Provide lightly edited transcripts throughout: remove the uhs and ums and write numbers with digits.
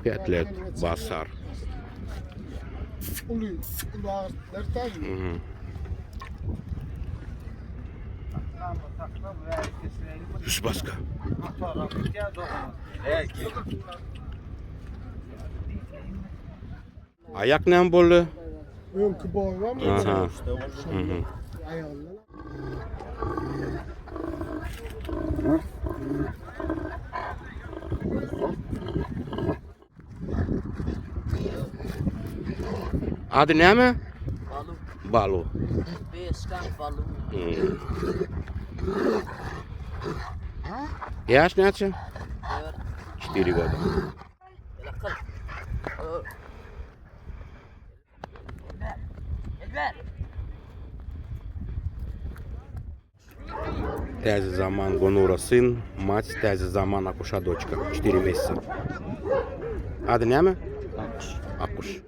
Пять лет. Басар. Uly, uly agyrtlar taýyn. Мгм. Üç başka. Ayak ne boldy? Öňki boý barmy? Aha. Mhm. Aýagyndan. Ady näme? Balu. Balu. Beskan balu. Hmm. Ýaş näçe? Dört. 4 года. Elakal. Elber. Täze zaman Gonura сын, мать Täze zaman Akuşa дочка. 4 месяца. Ady näme? Akkuş. Akuş.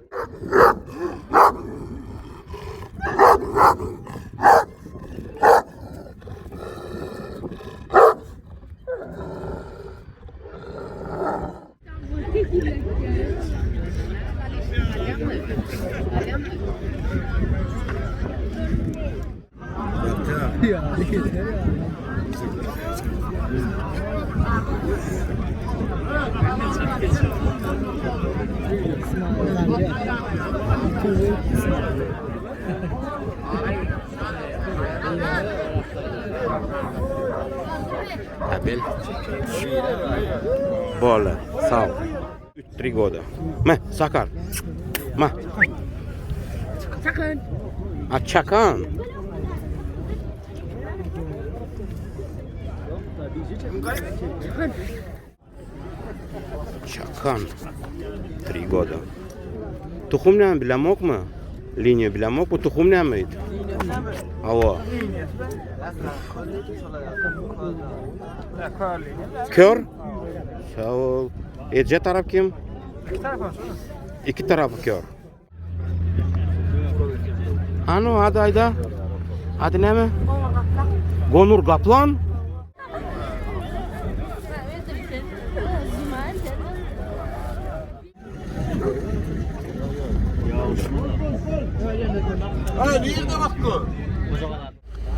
Abel. Bola. Sag. 3 года. Me, Sakar. Ma. Çakan. A Çakan. Çakan. 3 года. Tohum näme bilemokmy? Liniýa bilemok bu tohum näme idi? Hawa. Kör? Sag bol. Eje tarap kim? İki tarapy kör. Anu ady aýda? Ady näme? Gonur Gaplan.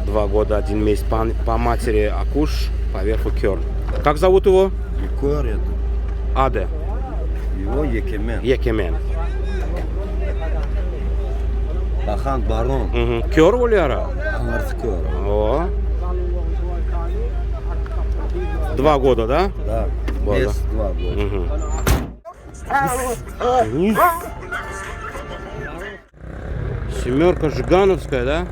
Два года, один месяц по, по матери Акуш, по верху Кер. Как зовут его? Kör это. Аде. Его Екемен. Екемен. Bakan Baron. Угу. Kör bolýara. Aňyrsy kör. О. Два года, да? Да. Года. Без два года. Угу. Семерка Жигановская, да?